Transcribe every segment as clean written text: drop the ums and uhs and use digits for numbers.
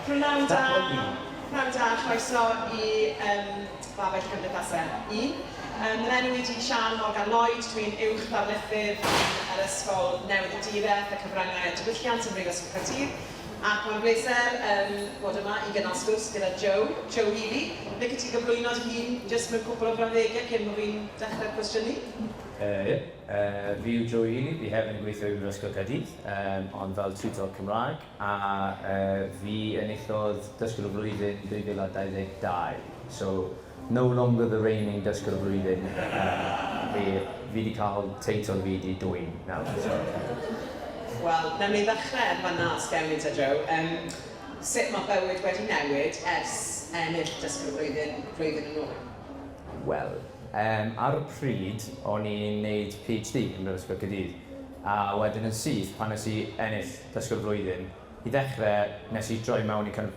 Prynawn da, prynawn da, croeso i Babell Cymdeithasau Un. Fy enw i 'di Siân Morgan Lloyd, dwi'n uwch ddarlithydd yn yr Ysgol Newyddiaduraeth, y Cyfryngau a Diwylliant ym Mhrifysgol Caerdydd, ac mae'n bleser bod yma i gynnal sgwrs gyda Joe, Joe Healey. Licio ti gyflwyno dy hun jyst mewn cwpl o frawddegau cyn bo fi'n dechrau'r cwestiynu? Ie, fi yw Joe Healey, fi hefyd yn gweithio i Brifysgol Caerdydd, ond fel tiwtor Cymraeg. A fi enillodd Dysgwr y Flwyddyn 2022. So, no longer the reigning Dysgwr y Flwyddyn. Fi fi 'di cael teitl fi 'di dwyn nawr, so. Wel, wnawn ni ddechrau yn fan'na os gewn ni te, Joe. Sut mae bywyd wedi newid ers ennill Dysgwr y Flwyddyn flwyddyn yn ôl? Wel, ar y pryd, o'n i'n neud PhD yn Brifysgol Caerdydd. A wedyn yn syth, pan nes i ennill Dysgwr y Flwyddyn, i ddechrau nes i droi mewn i kind of,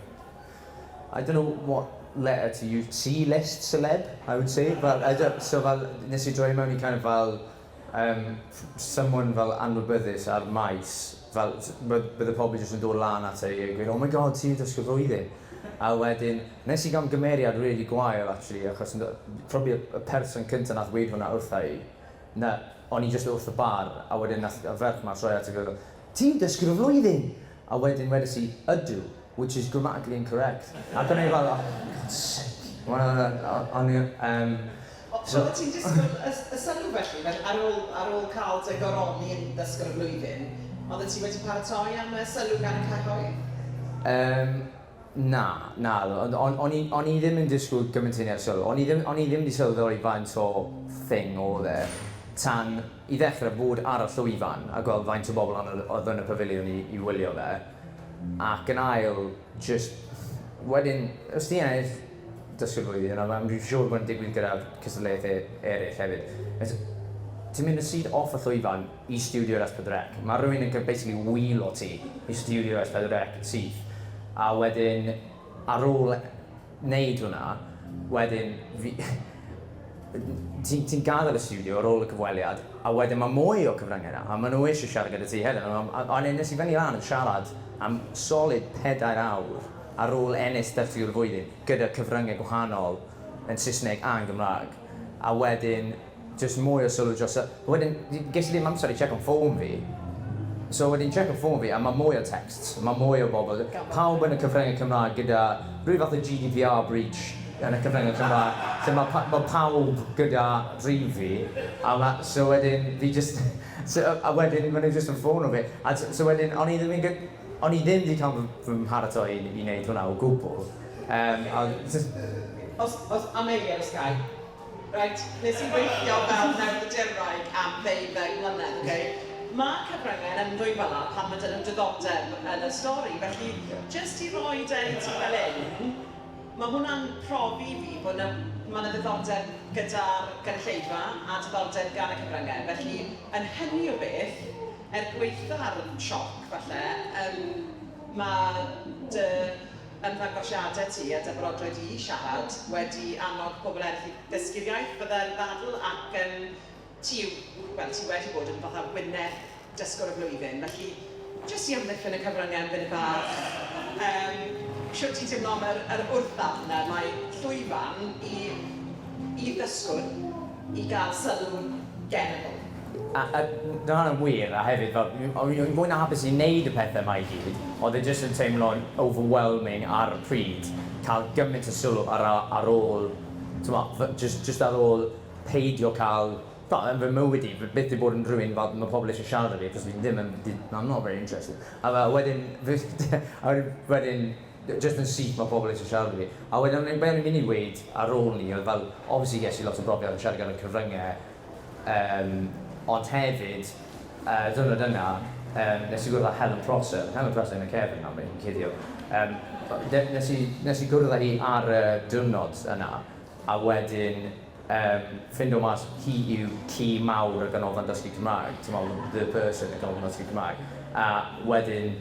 I don't know what letter to use, C-list celeb, I would say. Fel, I don't, so fel, nes i droi mewn i kind of fel, someone fel anwybyddus ar maes, fel, bydde pobl jyst yn dod lan ata i a gweud, "Oh my God, ti yw Dysgwr y Flwyddyn." A wedyn, nes i gamgymeriad really gwael actually, achos probably y person cynta nath weud hwnna wrtha i, Na, o'n i jyst wrth y bar, a wedyn nath y ferch 'ma troi ata fi a fel, "Ti yw dysgwr y flwyddyn!" A wedyn wedes i, "Ydw", which is grammatically incorrect. Ac o'n i fel, "Oh, for God's sake." O'n i, so... Oeddet ti'n disgwyl y y sylw felly, fel ar ôl cael dy goroni yn ddysgwr y flwyddyn, oeddet ti wedi paratoi am y sylw gan y cyhoedd? Na, ond o'n i ddim yn disgwyl gymaint hynny o sylw. O'n i ddim wedi sylweddoli faint o thing oedd e tan i ddechrau fod ar y llwyfan a gweld faint o bobl oedd yn y pafiliwn i wylio fe. Ac yn ail, just, wedyn, os ti ennill Dysgwr Blwyddyn, a dwi'n siŵr bod yn digwydd gyda cystadleuaethau eraill hefyd, ti'n mynd yn syth off y llwyfan i stiwdio'r S4C. Mae rhywun yn basically wheel-o ti i stiwdio'r S4C syth. A wedyn, ar ôl wneud hwnna, wedyn ti'n ti gadael y stiwdio ar ôl y cyfweliad, a wedyn mae mwy o cyfryngau yna, a maen nhw eisiau siarad gyda ti hefyd. A nes i fyny lan yn siarad am solid 4 awr ar ôl ennill Dysgwr y Flwyddyn gyda cyfryngau gwahanol yn Saesneg a'n Gymraeg. A wedyn, just mwy o sylw dros. Wedyn, ges i ddim amser i check on ffôn fi. So wedyn check on ffôn fi, a mae mwy o texts, mae mwy o bobl. Pawb yn y cyfryngau Cymraeg gyda rhyw fath o GDPR breach yn y cyfryngau Cymraeg, lle mae pawb gyda rhif fi, a so wedyn fi just. So, a wedyn maen nhw just yn ffono fi. A so wedyn, o'n i ddim wedi cael fy mharatoi i wneud hwnna o gwbl. A just, Os am eiliad os gai. Right, nes i weithio fel newyddiadurwraig am 12 mlynedd, okay? Mae cyfryngau yn ymddwyn fel 'na pan mae 'da nhw diddordeb yn y stori, felly jyst i roi e i ti fel un, mae hwnna'n profi i fi bod 'na, mae 'na ddiddordeb gyda'r gynulleidfa a diddordeb gan y cyfryngau. Felly, yn hynny o beth, er gwaetha'r sioc falle, mae dy ymddangosiadau ti a dy barodrwydd i siarad wedi annog pobl eraill i ddysgu'r iaith, byddai'r ddadl, ac ti yw, wel, ti wedi bod yn fatha wyneb Dysgwr y Flwyddyn, felly jyst i amddiffyn y cyfryngau am funud bach, shwt ti'n teimlo am yr wrthddadl yna, mae llwyfan i ddysgwr i gael sylw genedl? A na, hwnna'n wir, a hefyd, fel, o'n i'n fwy na hapus i wneud y pethau yma i gyd, oedd e jyst yn teimlo'n overwhelming ar y pryd, cael gymaint o sylw ar ôl, t'mo', just ar ôl peidio cael, fel, yn fy mywyd i, fi byth 'di bod yn rhywun fel mae pobl eisiau siarad â fi, achos fi ddim yn, I'm not very interested. A fel, wedyn, a wedyn, just yn syth mae pobl eisiau siarad â fi. A wedyn, be o'n i'n mynd i weud ar ôl 'ny, oedd fel, obviously ges i lot o brofiad yn siarad gyda'r cyfryngau, ond hefyd, diwrnod yna, nes i gwrdd â Helen Prosser. Helen Prosser yn y cefn nawr, mae'n cuddio. Nes i gwrdd â hi ar y diwrnod yna, a wedyn ffindo mas hi yw ci mawr y Ganolfan Dysgu Cymraeg, ti'n meddwl, the person y Ganolfan Dysgu Cymraeg. A wedyn,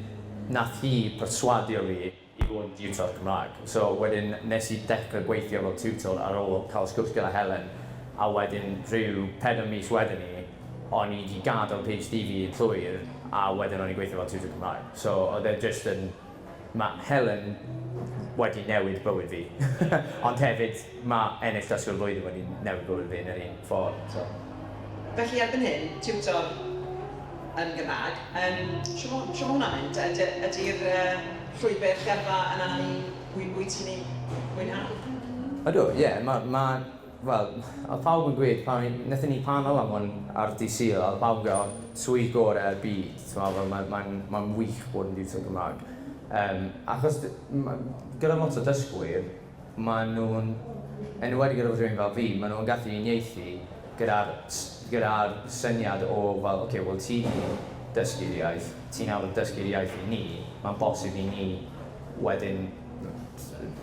nath hi perswadio fi i fod yn diwtor Cymraeg. So wedyn nes i dechrau gweithio fel tiwtor ar ôl cael sgwrs gyda Helen, a wedyn rhyw 4 mis wedyn ni, o'n i wedi gadael PhD fi yn llwyr, a wedyn o'n i'n gweithio fel tiwtor Cymraeg. So oedd e just yn Mae Helen wedi newid bywyd fi, ond hefyd mae ennill Dysgwr y Flwyddyn wedi newid bywyd fi yn yr un ffordd, so. Felly erbyn hyn, tiwtor yn Gymraeg, yym shwt ma' shwt ma' hwnna'n mynd? Ydy ydy'r yy llwybr gyrfa yna'n un wy- wyt ti'n ei mwynhau? Ydw, ie, ma' ma' Wel, oedd pawb yn gweud pan o'n i... Wnaethon ni panel am hwn ar dydd Sul a oedd pawb yn gweud, "o, swydd gorau'r byd", timod, fel mae'n mae'n mae'n wych bod yn diwtor Cymraeg. Achos gyda lot o dysgwyr, maen nhw'n, enwedig gyda rhywun fel fi, maen nhw'n gallu uniaethu gyda'r gyda'r syniad o fel, ocê, wel ti 'di dysgu'r iaith, ti nawr yn dysgu'r iaith i ni, mae'n bosib i ni wedyn.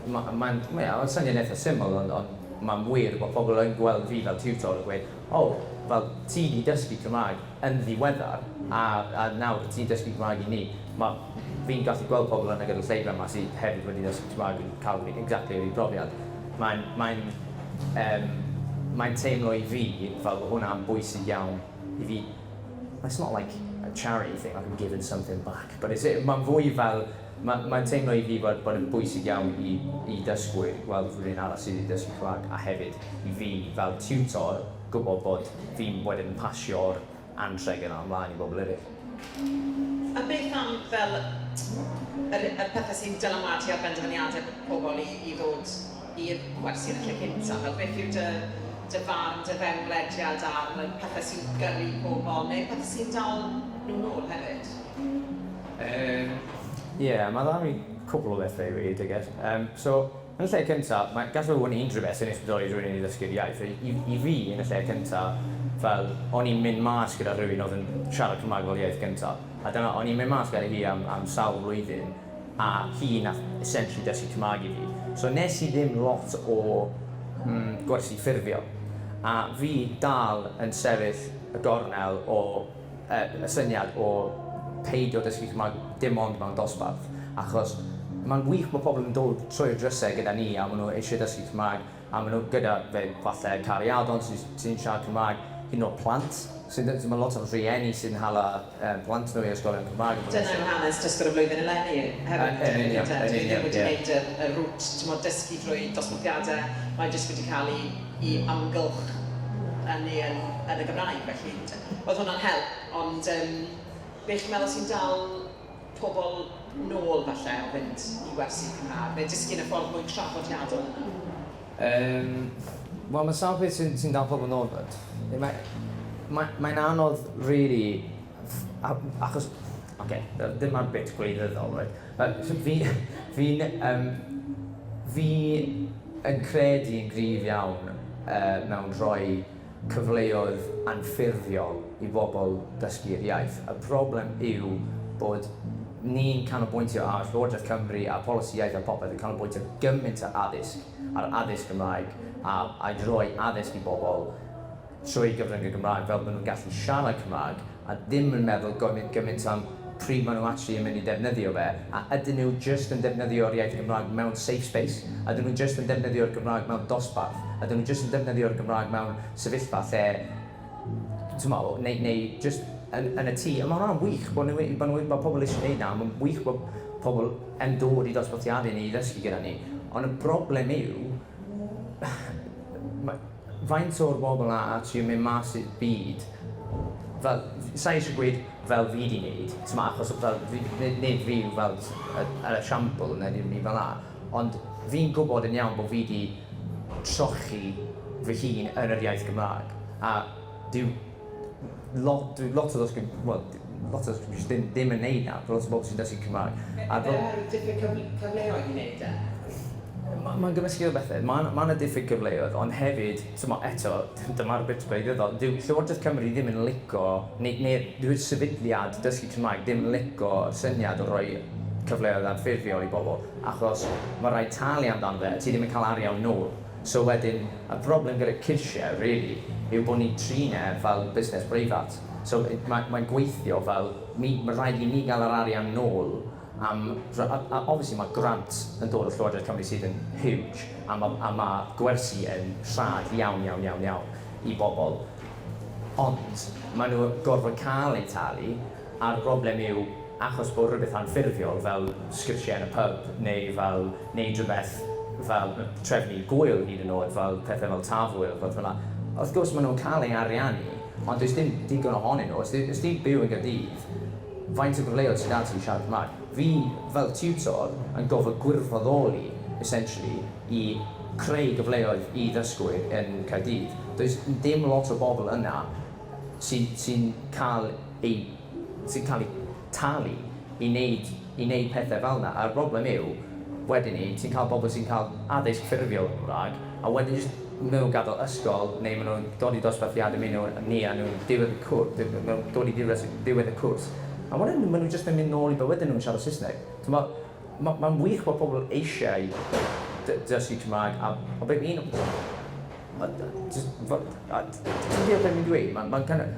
Mae'n ma ma syniad eitha syml, ond, ond mae'n wir bod pobl yn gweld fi fel tiwtor a gweud, "O, fel ti 'di dysgu Cymraeg yn ddiweddar a, a nawr ti'n dysgu Cymraeg i ni." Ma, fi'n gallu gweld pobl yn y gynulleidfa yma sydd hefyd wedi dysgu Cymraeg yn cael exactly yr un brofiad. Mae'n mae'n um, mae'n teimlo i fi fel bod hwnna'n bwysig iawn i fi. It's not like a charity thing, like I'm giving something back, but it's, mae'n fwy fel Mae'n teimlo i fi bod bod yn bwysig iawn i i dysgwyr gweld rhywun arall sydd wedi dysgu Cymraeg a hefyd i fi fel tiwtor gwybod bod fi'n wedyn yn pasio'r anrheg yna ymlaen i bobl eraill. A beth am fel yr y pethe sy'n dylanwadu ar benderfyniadau pobl i i ddod i'r gwersi yn y lle cynta? Fel beth yw dy dy farn, dy fewnwelediad ar y pethe sy'n gyrru pobl neu'r pethe sy'n dal nhw nôl hefyd? Yym, ie, mae 'da fi cwpl o bethau i weud, I guess. So, yn y lle cynta, mae, gall fod yn unrhyw beth sy'n ysbrydoli rhywun i ddysgu'r iaith. I fi, yn y lle cynta, fel, o'n i'n mynd mas gyda rhywun oedd yn siarad Cymraeg fel iaith gyntaf. A dyna, o'n i'n mynd mas gyda hi am sawl blwyddyn, a hi nath essentially dysgu Cymraeg i fi. So nes i ddim lot o gwersi ffurfiol. A fi dal yn sefyll y gornel o y syniad o peidio dysgu Cymraeg dim ond mewn dosbarth, achos mae'n wych bod pobl yn dod trwy'r drysau gyda ni a maen nhw eisiau dysgu Cymraeg a maen nhw gyda fe falle cariadon sy'n sy'n siarad Cymraeg, hyd yn oed plant sy'n dy-, mae lot o rhieni sy'n hala plant nhw i ysgolion Cymraeg. Dyna yw hanes dysgwr y flwyddyn eleni hefyd, yn union, yn union, dwi ddim wedi gwneud y y route, timod, dysgu drwy dosbarthiadau, mae jyst wedi cael ei i amgylch ynni yn yn y Gymraeg, felly oedd hwnna'n help, ond yym be chi'n meddwl sy'n dal pobl nôl falle o fynd i wersi Cymraeg, neu dysgu yn y ffordd mwy traddodiadol yna? Yym, wel mae sawl peth sy'n sy'n dal pobl nôl, but mae mae mae'n anodd rili achos, ocê, dyma'r bit gwleidyddol reit, so fi fi'n yym fi yn credu yn gryf iawn mewn rhoi cyfleoedd anffurfiol i bobl dysgu'r iaith. Y broblem yw bod ni'n canolbwyntio ar Llywodraeth Cymru a polisi iaith a popeth yn canolbwyntio gymaint ar addysg, ar addysg Gymraeg a a rhoi addysg i bobl trwy gyfrwng y Gymraeg fel bod nhw'n gallu siarad Cymraeg a ddim yn meddwl gymaint am pryd maen nhw actually yn mynd i defnyddio fe, a ydyn nhw jyst yn defnyddio'r iaith Gymraeg mewn safe space? Ydyn nhw jyst yn defnyddio'r Gymraeg mewn dosbarth? Ydyn nhw jyst yn defnyddio'r Gymraeg mewn sefyllfa lle, timod, neu jyst yn y tŷ? A mae hwnna'n wych bod nhw, bod nhw, bod pobl eisiau gwneud 'na, mae'n wych bod pobl yn dod i dosbarthiadau ni i ddysgu gyda ni, ond y broblem yw, faint o'r bobl 'na actually yn mynd mas i'r byd, fel, sa i eisiau gweud fel fi 'di wneud, timod, achos fel fi, nid fi yw fel yr esiampl neu ddim byd fel 'na, ond fi'n gwybod yn iawn bod fi 'di trochi fy hun yn yr iaith Gymraeg, a dyw lot, dyw lot o ddysgu, wel, lot o ddysgu jyst ddim, ddim yn neud 'na, lot o bobl sy'n dysgu Cymraeg. A fel... Oherwydd diffyg cyfleoedd i wneud e? Mae'n gymysgedd o bethau. Mae ma 'na diffyg cyfleoedd, ond hefyd, timod, eto, dyma'r bit gwleidyddol, dyw Llywodraeth Cymru ddim yn lico, neu, neu dyw'r sefydliad dysgu Cymraeg ddim yn lico'r syniad o roi cyfleoedd anffurfiol i bobl, achos mae rhaid talu amdano fe, a ti ddim yn cael arian nôl. So wedyn, y broblem gyda cyrsiau, rili, yw bod ni'n trin e fel busnes breifat. So mae'n gweithio fel, mi, mae rhaid i ni gael yr arian nôl am, a obviously mae grant yn dod o Llywodraeth Cymru sydd yn huge, a ma' gwersi yn rhad iawn, iawn, iawn, iawn i bobl, ond maen nhw gorfod cael eu talu, a'r broblem yw, achos bod rhywbeth anffurfiol fel sgyrsiau yn y pub neu fel wneud rhywbeth fel trefnu gwyl hyd yn oed, fel pethau fel Tafwyl, fel fel 'na. Wrth gwrs maen nhw'n cael eu ariannu, ond does dim digon ohonyn nhw. Os ti'n byw yn Gaerdydd, faint o gyfleoedd sydd 'da ti i siarad Cymraeg? Fi, fel tiwtor, yn gorfod gwirfoddoli, essentially, i creu gyfleoedd i ddysgwyr yn Caerdydd. Does dim lot o bobl yna sy'n sy'n cael eu sy'n cael eu talu i wneud pethau fel 'na. A'r broblem yw, wedyn ni, ti'n cael bobl sy'n cael addysg ffurfiol yn Gymraeg, a wedyn jyst maen nhw'n gadael ysgol, neu maen nhw'n dod i dosbarthiadau ni a nhw'n diwedd y cwrs, maen nhw'n dod i diwedd y cwrs. A wedyn maen nhw jyst yn mynd nôl i bywydau nhw'n siarad Saesneg. Mae'n wych bod pobl eisiau dysgu Cymraeg, a beth un... Ti'n deall beth fi'n dweud? Mae'n kind of,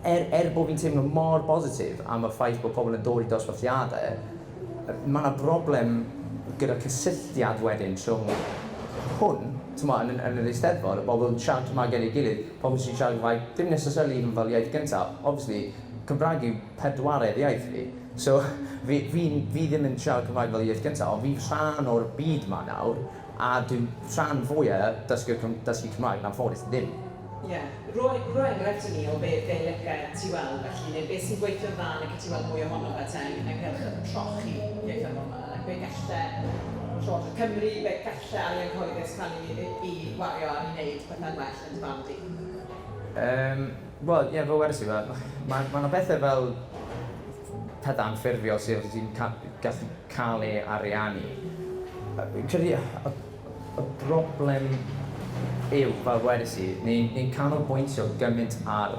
er bod fi'n teimlo mor bositif am y ffaith bod pobl yn dod i dosbarthiadau, mae yna broblem gyda cysylltiad wedyn rhwng hwn, t'mo, yn yr Eisteddfod, y bobl yn siarad Cymraeg gyda'i gilydd, pobl sy'n siarad Cymraeg, ddim necessarily even fel iaith gyntaf. Obviously, Cymraeg yw pedwaredd iaith fi. So, fi ddim yn siarad Cymraeg fel iaith gyntaf, ond fi'n rhan o'r byd ma nawr, a dwi'n rhan fwyaf dysgu Cymraeg, na'n ffordd ddim. Ie. Yeah. Rhoi enghraifft i ni o be licet ti weld felly, neu beth sy'n gweithio'n dda neu ti weld mwy ohono fe te ynghylch y trochi ieithyddol yma. Like, be galle Llywodraeth Cymru, be galle arian cyhoeddus cael ei wario ar i wneud pethau'n well yn dy farn di? Wel, ie, yeah, fel wedes i, mae 'na bethau fel pethau anffurfiol sydd sy'n gallu cael ei ariannu. Fi'n credu y broblem yw, fel wedes i, ni'n ni canolbwyntio gymaint ar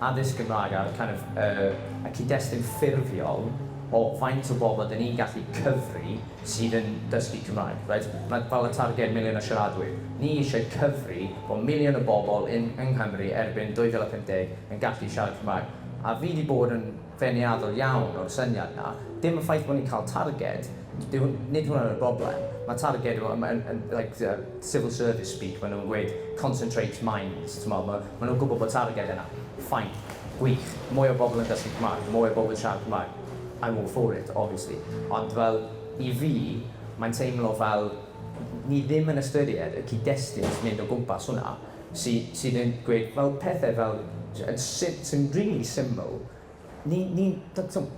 addysg Gymraeg, ar kind of, y cyd-destun ffurfiol o faint o bobl dyn ni'n gallu cyfri sydd yn dysgu Cymraeg. Right? Mae fel y targed miliwn o siaradwyr. Ni eisiau cyfri bod miliwn o bobl yng Nghymru erbyn 2050 yn gallu siarad Cymraeg. A fi wedi bod yn feirniadol iawn o'r syniad na. Dim y ffaith bod ni'n cael targed, nid hwnna'n y broblem. Mae targed, like civil service speak, maen nhw'n gweud "concentrate minds", ma nhw'n gwybod bod targed yna. Fine, gwych, mwy o bobl yn dysgu Cymraeg, mwy o bobl yn siarad Cymraeg. I'm all for it, obviously. Ond fel, i fi, mae'n teimlo fel ni ddim yn ystyried y cyd-destun sy'n mynd o gwmpas hwnna, sydd yn gweud fel pethau fel, sy'n really syml, ni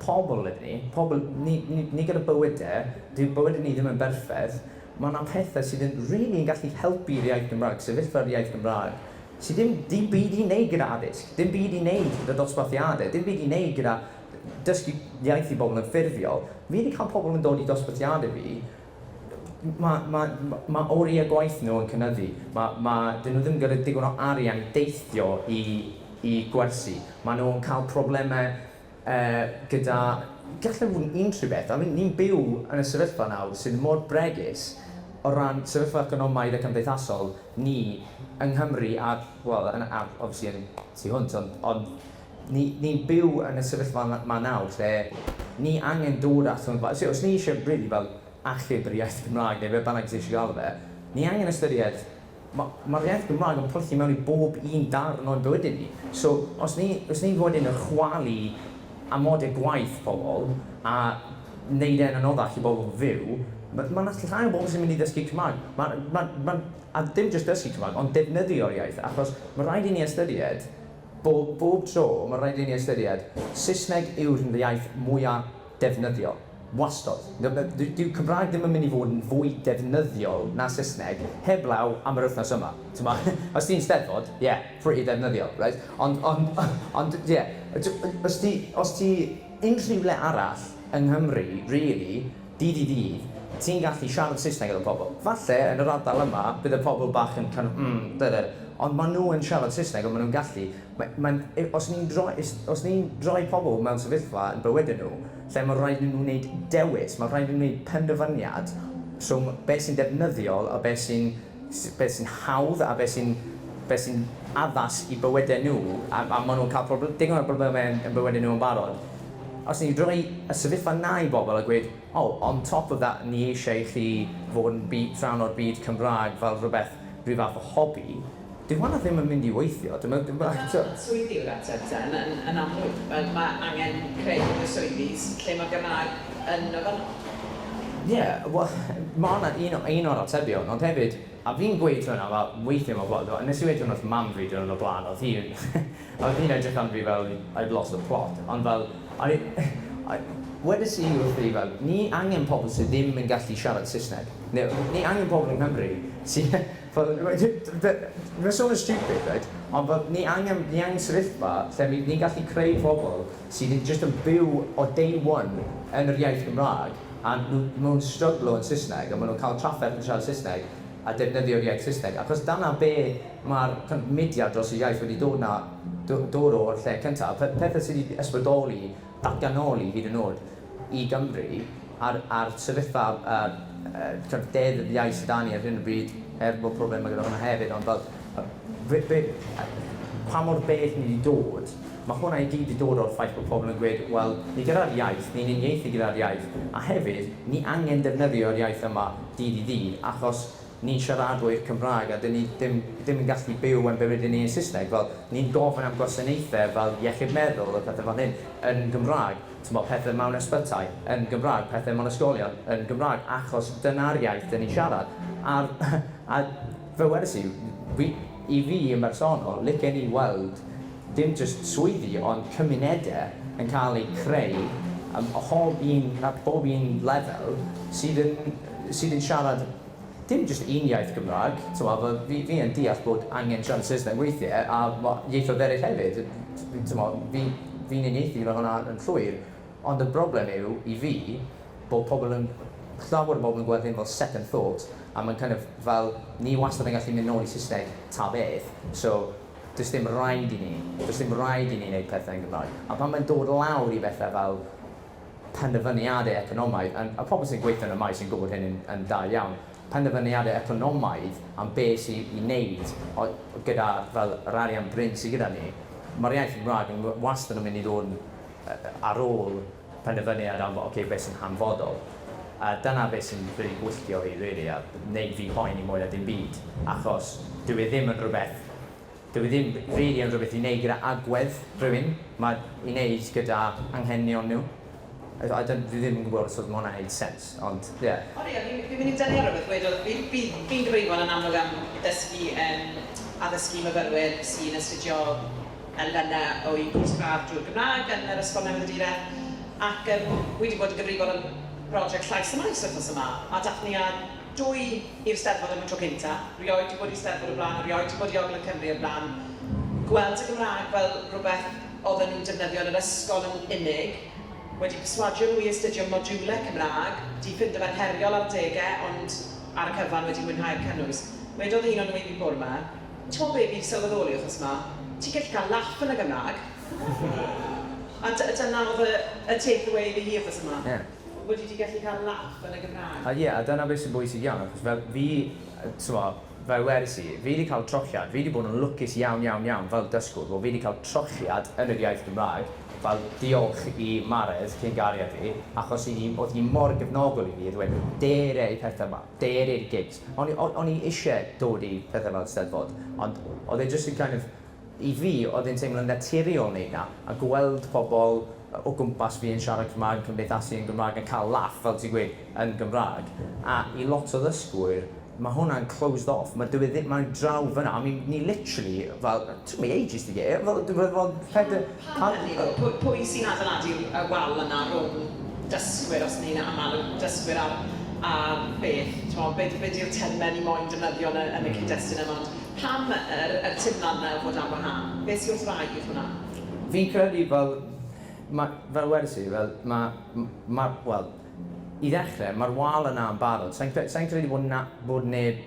pobl ydyn ni, pobl, ni gyda bywydau, dyw bywydau ni ddim yn berffaith, mae yna pethau sydd yn really yn gallu helpu'r iaith Gymraeg, sefyllfa'r iaith Gymraeg, sydd dim byd i wneud gyda addysg, dim byd i wneud gyda dosbarthiadau, dim byd i wneud gyda dysgu iaith i bobl yn ffurfiol. Fi wedi cael pobl yn dod i dosbarthiadau fi, mae oriau gwaith nhw yn cynyddu. Dyn nhw ddim gyda digon o arian i deithio i gwersi. Maen nhw'n cael problemau gyda... Gallai fod yn unrhyw beth. I mean, ni'n byw yn y sefyllfa nawr sydd mor bregus o ran sefyllfa economaidd a cymdeithasol ni yng Nghymru a, well, a obviously yn tu hwnt, ond ni'n byw yn y sefyllfa yma nawr lle ni angen dod at hwn. So, os ni eisiau really fel achub yr iaith Gymraeg neu be bynnag ti eisiau gael fe, ni angen ystyried mae'r iaith Gymraeg yn plythu mewn i bob un darn o'n bywydau ni. So, os ni wedyn yn chwalu amodau gwaith pobl a wneud e'n anoddach i bobl fyw, mae 'na llai o bobl sy'n mynd i ddysgu Cymraeg. A dim jyst dysgu Cymraeg, ond defnyddio'r iaith, achos mae rhaid i ni ystyried, bob tro, mae rhaid i ni ystyried, Saesneg yw'r iaith mwyaf defnyddiol. Wastod. Dyw Cymraeg ddim yn mynd i fod yn fwy defnyddiol na Saesneg heblaw am yr wythnos yma. T'mo', os ti'n Steddfod, yeah, pretty defnyddiol, right? Ond, yeah, os ti unrhyw le arall yng Nghymru, really, dydd i ddydd, ti'n gallu siarad Saesneg efo pobl. Falle, yn yr ardal yma, bydd y pobl bach yn kind of, dydy, ond maen nhw yn siarad Saesneg, ond maen nhw'n gallu. Os ni'n rhoi pobl mewn sefyllfa yn bywydau nhw, lle mae rhaid i nhw wneud dewis, mae rhaid i nhw wneud penderfyniad rhwng beth sy'n defnyddiol a beth sy'n hawdd a beth sy'n addas i bywydau nhw, a maen nhw'n cael digon o broblemau yn bywydau nhw yn barod. Os ni'n rhoi y sefyllfa na i bobl a gweud, "Oh, on top of that, ni eisiau i chi fod yn byd, rhan o'r byd Cymraeg fel rhywbeth, rhyw fath o hobi," Dyw hwnna ddim yn mynd i weithio. Swyddi yw'r ateb te, yn amlwg. Mae angen creu mwy o swyddi lle mae'r Gymraeg yn ofynnol. Ie, wel, mae hwnna un o'r atebion, ond hefyd, a fi'n gweud hwnna fel, weithiau mae pobl, nes i weud hwnna wrth mam fi diwrnod o'r blaen, oedd hi'n edrych arno fi fel I'd lost the plot, ond fel, wedes i wrthi fel, ni angen pobl sydd ddim yn gallu siarad Saesneg. Neu, ni angen pobl yng Nghymru sydd, fel, mae'n sôn yn stupid, right? Ond fel, ni angen sefyllfa lle ni'n gallu creu pobl sydd yn just yn byw o day one yn yr iaith Gymraeg a nhw'n stryglo yn Saesneg a maen nhw'n cael trafferth yn siarad Saesneg a defnyddio'r iaith Saesneg. Achos dyna be mae'r mudiad dros y iaith wedi dod o'r lle cyntaf. Pethau sydd wedi ysbrydoli, datganoli hyd yn oed i Gymru a'r sefyllfa deddf iaith sydd 'da ni ar hyn o bryd, er bod problemau gyda hwnna hefyd, ond fel, pa mor bell ni wedi dod, mae hwnna i gyd wedi dod o'r ffaith bod pobl yn gweud, wel, ni gyda'r iaith, ni'n uniaethu gyda'r iaith, a hefyd, ni angen defnyddio'r iaith yma dydd i ddydd, achos ni'n siaradwyr Cymraeg a dyn ni ddim yn gallu byw yn bywyd ni yn Saesneg. Fel, ni'n gofyn am gwasanaethau fel iechyd meddwl a pethau fel hyn yn Gymraeg. T'mod, pethau mewn ysbytai yn Gymraeg, pethau mewn ysgolion yn Gymraeg, achos dyna'r iaith dyn ni'n siarad. A fel wedes i, i fi yn bersonol, licen i weld dim just swyddi, ond cymunedau yn cael eu creu ar bob un lefel sydd yn siarad dim just un iaith Gymraeg, t'mo', fel fi yn deall bod angen siarad Saesneg weithiau, a ieithoedd eraill hefyd, t'mo', fi'n uniaethu gyda hwnna yn llwyr, ond y broblem yw, i fi, bod llawer o bobl yn gweld hyn fel second thought, a mae'n kind of fel, ni wastad yn gallu mynd nôl i Saesneg ta beth, so does dim rhaid i ni wneud pethau yn Gymraeg. A pan mae'n dod lawr i bethau fel penderfyniadau economaidd, a pobl sy'n gweithio yn y maes yn gwybod hyn yn da iawn, penderfyniadau economaidd am beth sydd i wneud gyda fel yr arian brin sydd gyda ni, mae'r iaith Gymraeg yn wastad yn mynd i ddod ar ôl penderfyniad am, okay, beth sy'n hanfodol. A dyna beth sy'n really gwylltio fi, really, a wneud fi poeni mwy na dim byd, achos dyw e ddim yn rhywbeth, dyw e ddim really yn rhywbeth i wneud gyda agwedd rhywun, mae i wneud gyda anghenion nhw. Fi ddim yn gwybod os oedd hwnna'n neud sens, ond ie. Yeah. O ie, fi'n mynd i dynnu ar rhywbeth wedodd. Fi'n gyfrifol yn amlwg am ddysgu, addysgu myfyrwyr sy'n astudio elfennau o'u cwrs gradd drwy'r Gymraeg yn yr Ysgol Newyddiaduraeth. Ac wedi bod yn gyfrifol am brosiect Llais y Maes wythnos yma. A dath ni â dwy i'r Steddfod am y tro cynta. Rioed wedi bod i Steddfod o'r blaen, rioed wedi bod i Ogledd Cymru o'r blaen. Gweld y Gymraeg fel rhywbeth oedden nhw'n defnyddio yn yr ysgol yn unig, wedi perswadio nhw i astudio modiwlau Cymraeg, di ffindo fe'n heriol ar adegau, ond ar y cyfan wedi mwynhau'r cynnwys. Wedodd un o'n nhw i fi bore 'ma, "Ti'n gwybod be fi'n sylweddoli wythnos yma? Ti'n gallu cael laff yn y Gymraeg." A dyna oedd y take away fi hi wythnos yma. Wedi ti gallu cael laff yn y Gymraeg. A ie, a dyna beth sy'n bwysig iawn, achos fel fi, t'mo', fel wedes i, fi wedi cael trochiad, fi wedi bod yn lwcus iawn, iawn, iawn fel dysgwr, bod fi wedi cael trochiad yn yr iaith Gymraeg, fel diolch i Mared cyn gariad fi, achos oedd hi mor gefnogol i fi, a dweud, "Dere i pethau yma, dere i'r gigs." O'n i eisiau dod i pethau fel Steddfod, ond oedd e just yn kind of, i fi, oedd e'n teimlo'n naturiol wneud na, a gweld pobl o gwmpas fi yn siarad Cymraeg, yn cymdeithasu yn Gymraeg, yn cael laff, fel ti'n gweud, yn Gymraeg. A i lot o ddysgwyr, mae hwnna'n closed off. Mae dwi ddim, mae'n draw fyna. I mean, ni literally, fel, took me ages to get it. Fel peder. Pam hynny ddo? Pwy sy'n adeiladu y wal yna rhwng dysgwyr, os ni'n aml dysgwyr a beth? T'mo, be di'r termau ni moyn defnyddio yn y cyd-destun yma? Ond pam y teimlad yna o fod ar wahân? Beth sy'n wrth wraidd hwnna? Fi'n credu fel, fel wedes i, fel, ma, wel, i ddechrau, mae'r wal yna yn barod. Sa'n credu bod neb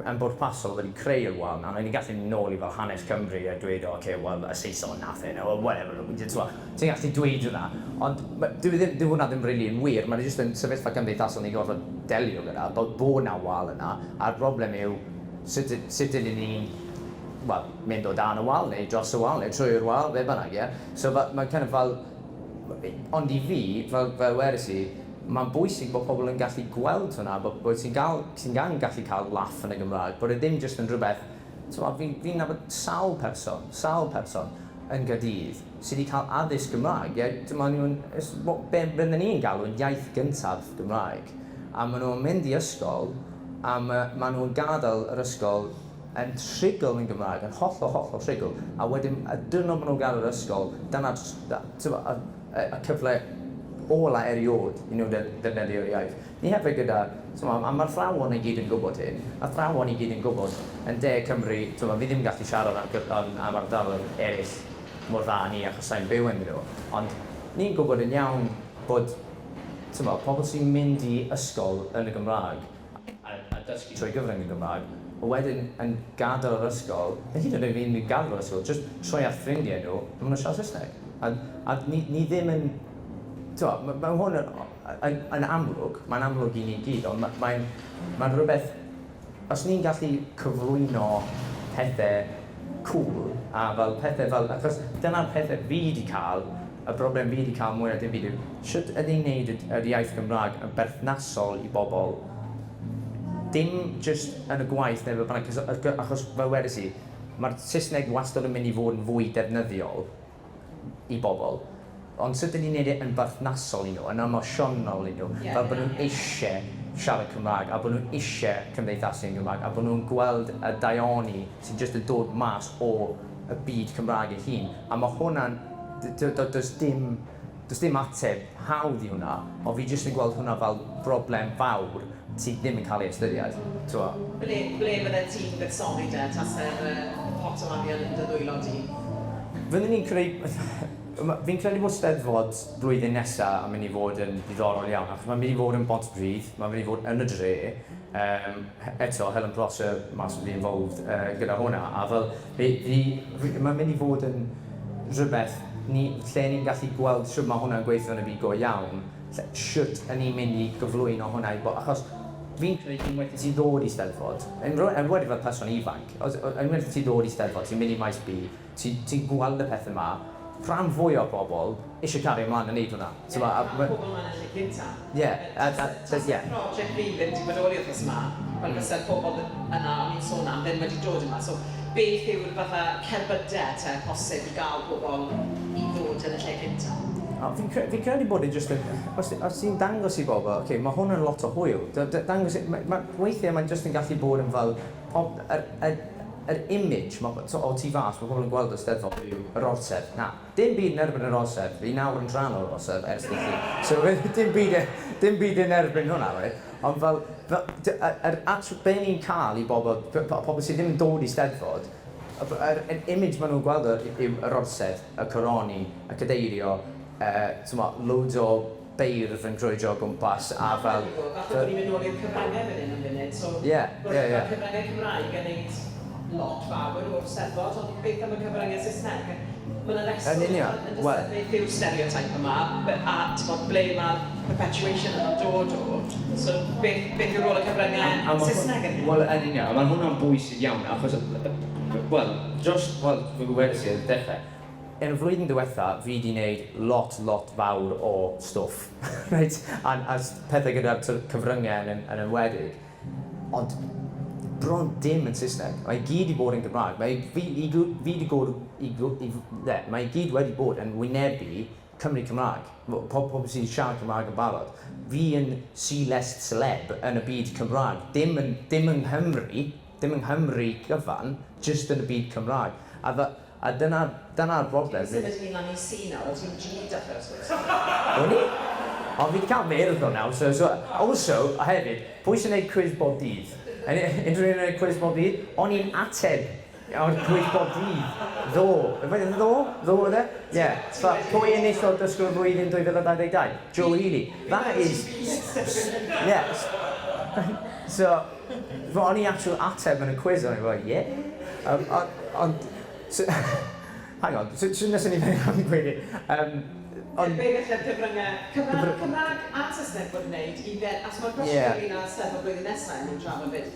yn bwrpasol wedi creu'r wal yna. Ni'n gallu mynd nôl i fel hanes Cymru a dweud, "O, okay, wel, y Saeson nath e," or whatever. Ti'n gallu dweud hwnna. Ond dyw hwnna ddim really yn wir. Mae'n jyst yn sefyllfa cymdeithasol ni'n gorfod delio gyda, bod na wal yna. A'r broblem yw, sut ydyn ni'n, well, mynd o dan y wal, neu dros y wal, neu trwy'r wal, be bynnag, ie? So mae'n kind of fel. Ond i fi, fel wedes i, mae'n bwysig bod pobl yn gallu gweld hwnna, bod ti'n gael, ti gallu cael laff yn y Gymraeg, bod e ddim jyst yn rhywbeth T'mod, fi'n fi nabod sawl person, sawl person yn Gaerdydd sydd wedi cael addysg Gymraeg, ie? T'mod, nhw'n, be bydden ni'n galw'n iaith gyntaf Gymraeg. A maen nhw'n mynd i ysgol, a ma nhw'n gadael yr ysgol yn rhugl yn Gymraeg, yn hollol, hollol rhugl. A wedyn, y diwrnod maen nhw'n gadael yr ysgol, dyna, t'mod, y cyfle ola erioed i nhw ddefnyddio'r iaith. Ni hefyd gyda, t'mod, a mae'r athrawon i gyd yn gwybod hyn, athrawon i gyd yn gwybod, yn De Cymru, t'mod, fi ddim yn gallu siarad am ardaloedd eraill mor dda ni achos sa i'n byw ynddyn nhw, ond ni'n gwybod yn iawn bod, t'mod, pobl sy'n mynd i ysgol yn y Gymraeg a dysgu trwy gyfrwng y Gymraeg, a wedyn yn gadael yr ysgol, neu hyd yn oed ddim yn gadael yr ysgol, jyst troi at ffrindiau nhw, a maen nhw'n siarad Saesneg. A ni ddim yn, t'mod, ma' hwn yn amlwg, mae'n amlwg i ni gyd, ond mae'n rhywbeth, os ni'n gallu cyflwyno pethau cŵl, a fel pethau fel, achos dyna'r pethau fi 'di cael, y broblem fi 'di cael mwy na dim byd yw, shwt ydyn ni'n neud yr iaith Gymraeg yn berthnasol i bobl, dim jyst yn y gwaith neu be bynnag, achos fel wedes i, mae'r Saesneg wastad yn mynd i fod yn fwy defnyddiol i bobl, ond sut ydyn ni'n neud e yn berthnasol i nhw, yn emosiynol i nhw, fel bod nhw'n eisiau siarad Cymraeg a bod nhw'n eisiau cymdeithasu yn Gymraeg a bod nhw'n gweld y daioni sy'n jyst yn dod mas o y byd Cymraeg ei hun. A mae hwnna'n... does dim ateb hawdd i hwnna, ond fi jyst yn gweld hwnna fel broblem fawr sydd ddim yn cael ei ystyried. Ble bydde ti'n buddsoddi de, tase'r pot o arian yn dy ddwylo di? Fyddwn ni'n creu... Fi'n credu bod Steddfod blwyddyn nesaf yn mynd i fod yn ddiddorol iawn, achos mae'n mynd i fod yn Bontypridd, mae'n mynd i fod yn y dre. Eto, Helen Prosser massively involved gyda hwnna, a fel, mae'n mynd i fod yn rhywbeth lle ni'n gallu gweld shwt mae hwnna'n gweithio yn y byd go iawn, shwt ŷn ni'n mynd i gyflwyno hwnna i achos fi'n credu unwaith i ti ddod i Steddfod, yn enwedig fel person ifanc, unwaith i ti ddod i Steddfod, ti'n mynd i Maes B, ti'n gweld y pethau 'ma, rhan fwy o bobl eisiau cario ymlaen yn neud hwnna. Ie, a pobl yma'n y lle cynta. Ie. Tase prosiect fi ddim wedi bodoli wythnos yma, fel fyse'r pobl yna o'n i'n sôn am ddim wedi dod yma. So beth yw'r fatha cerbydau te posib i gael pobl i ddod yn y lle cynta? Fi'n credu bod e jyst yn... Os ti'n dangos i bobl, okay, mae hwn yn lot o hwyl. Dangos, weithiau mae'n jyst yn gallu bod yn fel, yr image ma, so, o tu fas, mae pobl yn gweld y Steddfod yw yr orsedd. Na, dim byd yn erbyn yr orsedd. Fi nawr yn rhan o'r orsedd ers dydd Llun. So, dim byd yn erbyn hwnna, right? Ond fel, yr actual, be ni'n cael i bobl, pobl sydd ddim yn dod i Steddfod, yr image maen nhw'n gweld yw yr orsedd, y coroni, y cadeirio, t'mo, loads o beirdd yn crwydro o gwmpas a fel. Falle bod ni'n mynd nôl i'r cyfryngau fan hyn am funud. So, Ie, bod ie, ie. mae'r cyfryngau Cymraeg yn neud lot fawr o'r Steddfod, ond beth am y cyfryngau Saesneg? Mae yna reswm Yn union, yn wel. Beth yw'r stereotype yma, a t'mod, ble mae'r perpetuation yma'n dod o. So, beth yw rôl y cyfryngau A ma' Saesneg yn hyn? Wel, yn union, a mae hwnna'n bwysig iawn, achos, wel, dros, wel, fe wedes i ar y dechrau, yn y flwyddyn diwetha, fi wedi gwneud lot, lot fawr o stwff, right? A pethau gyda'r sort of cyfryngau yn enwedig. Ond bron dim yn Saesneg. Mae i gyd i bod yn Gymraeg. Mae fi, i, fi wedi bod, i, i, ne, mae i gyd wedi bod yn wynebu Cymru Cymraeg. Pob sy'n siarad Cymraeg yn barod. Fi yn C-list celeb yn y byd Cymraeg. Dim yng Nghymru, dim yng Nghymru gyfan, just yn y byd Cymraeg. A dyna'r broblem. Ti'n symud un lan i C nawr, o ti'n G dechrau wrth gwrs. O'n i? Ond fi wedi cael myrdd o nawr, so also, a hefyd, pwy sy'n gwneud quiz bob dydd? Unrhyw un yn gwneud quiz bob dydd? O'n i'n ateb o'r quiz bob dydd. Ddo. Ddo? Ddo oedd e? Ie. So, pwy enillodd Dysgwr y Flwyddyn 2022? Joe Healy. That is... Yes. So, o'n i actual ateb yn y quiz, o'n i'n fel, yeah. Ond, so, hang on, so nes i fynd am gweud i. Ond, Be gallu'r cyfryngau Cymraeg a Saesneg bod yn wneud i dde, as mae'r cwestiwn ynglyn â Steddfod blwyddyn nesaf ni'n trafod fyd,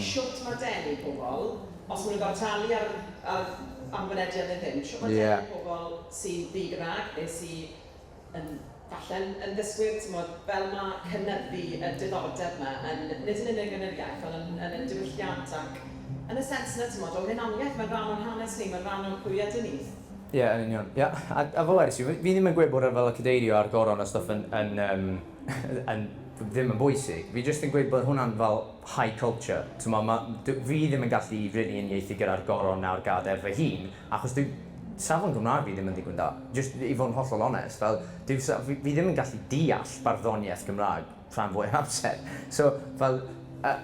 shwt mae denu pobl, os maen nhw'n gorfod talu ar am fynediad neu ddim, shwt mae denu pobl sy'n ddi-Gymraeg neu sy'n yn falle yn ddysgwyr, t'mod, fel mae cynyddu y diddordeb yma, yn, nid yn unig yn yr iaith, ond yn y diwylliant ac Yn y sens 'na, timod, o hunaniaeth, mae'n rhan o'n hanes ni, mae'n rhan o'n pwy ydyn ni. Ie, yeah, yn union. Yeah. A fel wedes i, fi ddim yn gweud bod e fel y cadeirio a'r goron a stwff yn ddim yn bwysig. Fi jyst yn gweud bod hwnna'n fel high culture. T'mo, fi ddim yn gallu really uniaethu gyda'r goron na'r gadair fy hun, achos dwi, safon Gymraeg fi ddim yn ddigon da. Just i fod yn hollol onest, fel, fi ddim yn gallu deall barddoniaeth Gymraeg rhan fwy o'r amser. So, fel, a,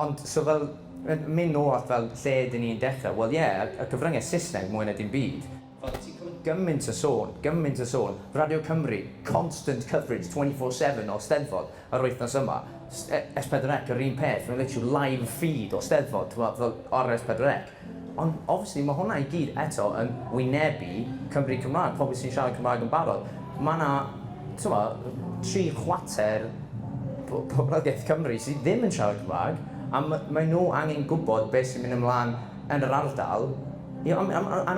ond, so fel, mynd nôl at fel lle dyn ni'n dechrau, wel ie, yeah, y cyfryngau Saesneg mwy na dim byd. Fel ti'n clywed gymaint o sôn, gymaint o sôn. Radio Cymru, constant coverage 24/7 o Steddfod yr wythnos yma. S4C, yr un peth, mae'n literally live feed o Steddfod, t'mo', fel ar S4C. Ond obviously mae hwnna i gyd eto yn wynebu Cymru Cymraeg, pobl sy'n siarad Cymraeg yn barod. Mae yna, t'mo', 3/4 poblogaeth Cymru sydd ddim yn siarad Cymraeg, a mae nhw angen gwybod beth sy'n mynd ymlaen yn yr ardal. Yn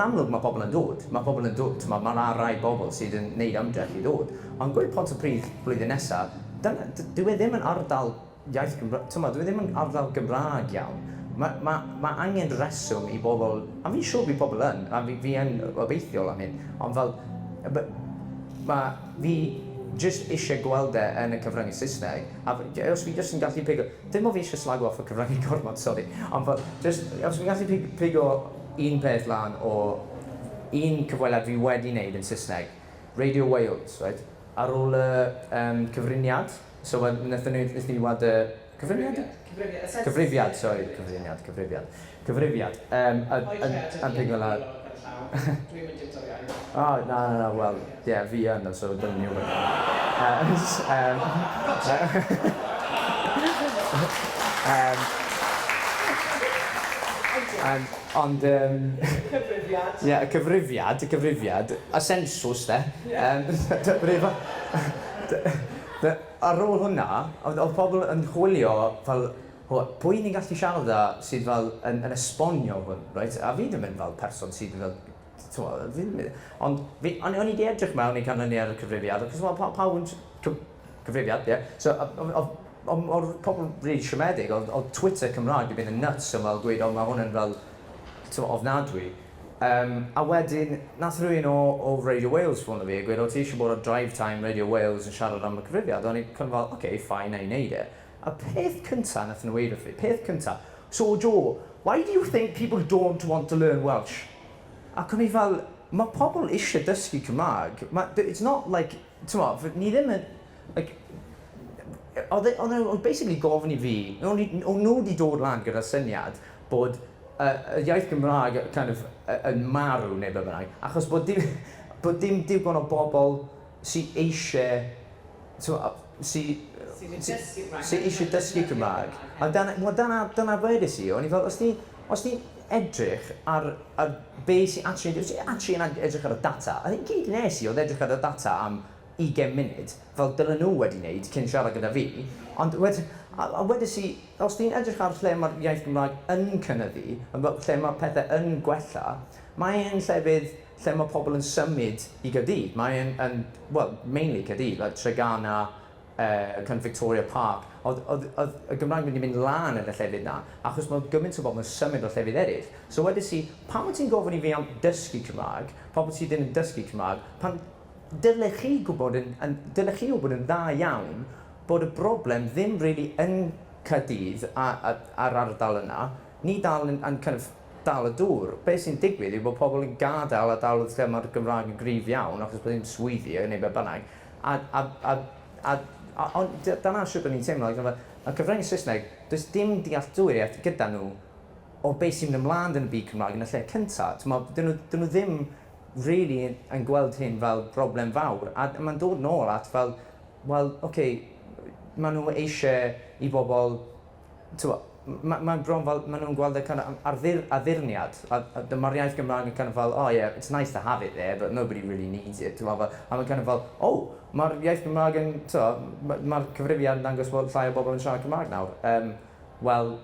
amlwg mae pobl yn dod, mae pobl yn dod, t'mo', mae yna rai bobl sydd yn neud ymdrech i ddod. Ond gweud Pontypridd blwyddyn nesaf, dyna, dyw e ddim yn ardal iaith Gymraeg, t'mo', dyw e ddim yn ardal Gymraeg iawn. Mae angen reswm i bobl, a fi'n siŵr bydd pobl yn, a fi yn obeithiol am hyn, ond fel, mae fi jyst eisiau gweld e yn y cyfryngau Saesneg, a os fi jyst yn gallu pigo, dim o fi eisiau slago off y cyfryngau gormod, sori, ond fel, jyst, os fi'n gallu pigo un peth lan o un cyfweliad fi wedi wneud yn Saesneg, Radio Wales, right, ar ôl y cyfriniad, so wnaethon ni weld y cyfriniad? Cyfrifiad. Y census. Cyfrifiad, sorry, cyfriniad, cyfrifiad. Cyfrifiad. Yn pigo lan. Dwi'n mynd i'r iaith. Oh, na, wel, ie, yeah, fi yn, so don't you worry. Ond, Cyfrifiad. Ie, y cyfrifiad, y census, de. Ar ôl hwnna, oedd pobl yn chwilio fel, pwy ni'n gallu siarad â sydd fel yn esbonio hwn, right? A fi ddim yn fel person sydd fel, t'mo', fi ddim, ond fi, o'n i 'di edrych mewn i canlyniad y cyfrifiad, achos ma' pawb yn cyfrifiad, ie. So, oedd pobl really siomedig, oedd Twitter Cymraeg wedi mynd yn nuts o fel gweud, "O, mae hwn yn fel, t'mo', ofnadwy." A wedyn, nath rhywun o Radio Wales ffono fi a gweud, "O, ti eisiau bod ar Drive Time Radio Wales yn siarad am y cyfrifiad?" O'n i'n kind of fel, "Okay, fine, na i wneud e." A peth cynta nath nhw weud wrth fi, peth cynta, "So Joe, why do you think people don't want to learn Welsh?" Ac o'n i fel, mae pobl eisiau dysgu Cymraeg. It's not like, t'mo', ni ddim yn, like, oedd nhw basically gofyn i fi, o'n nhw wedi dod lan gyda'r syniad bod y iaith Gymraeg kind of yn marw neu be bynnag, achos bod dim digon o bobl sydd eisiau, t'mo', Sydd yn dysgu Cymraeg. Sydd eisiau dysgu Cymraeg. A dyna, wel, dyna wedes i, o'n i fel, os ti'n edrych ar be sy'n actually, os ti'n actually yn edrych ar y data, a gyd nes i oedd edrych ar y data am 20 munud, fel dylen nhw wedi wneud cyn siarad gyda fi, ond a wedes i, os ti'n edrych ar lle mae'r iaith Gymraeg yn cynyddu, a fel lle mae pethau yn gwella, mae'n llefydd lle mae pobl yn symud i Gaerdydd. Mae'n, yn, well, mainly Caerdydd, like Treganna, kind of Victoria Park. Oedd y Gymraeg mynd i mynd lan yn y llefydd na, achos mae gymaint o bobl yn symud o llefydd eraill. So wedes i, pam wyt ti'n gofyn i fi am dysgu Cymraeg, pobl sydd ddim yn dysgu Cymraeg, pan dylech chi wybod yn dda iawn bod y broblem ddim really yn Caerdydd a'r ardal yna, ni dal yn kind of dal y dŵr. Be sy'n digwydd yw bod pobl yn gadael ardaloedd lle mae'r Gymraeg yn gryf iawn, achos bod ddim swyddi neu be bynnag. A ond dyna sut o'n i'n teimlo. Like, y cyfryngau Saesneg, does dim dealltwriaeth gyda nhw o beth sy'n mynd ymlaen yn y byd Cymraeg yn y lle cyntaf. Dyn nhw ddim really yn gweld hyn fel broblem fawr. A mae'n dod nôl at fel, wel, okay, maen nhw eisiau i bobl, mae'n bron fel, maen nhw'n gweld y kind of addurniad. A mae'r iaith Gymraeg yn kind of fel, "Oh yeah, it's nice to have it there, but nobody really needs it." Fel, a mae'n kind of fel, oh, mae'r iaith Gymraeg yn, mae'r cyfrifiad yn dangos bod llai o bobl yn siarad Cymraeg nawr. Wel,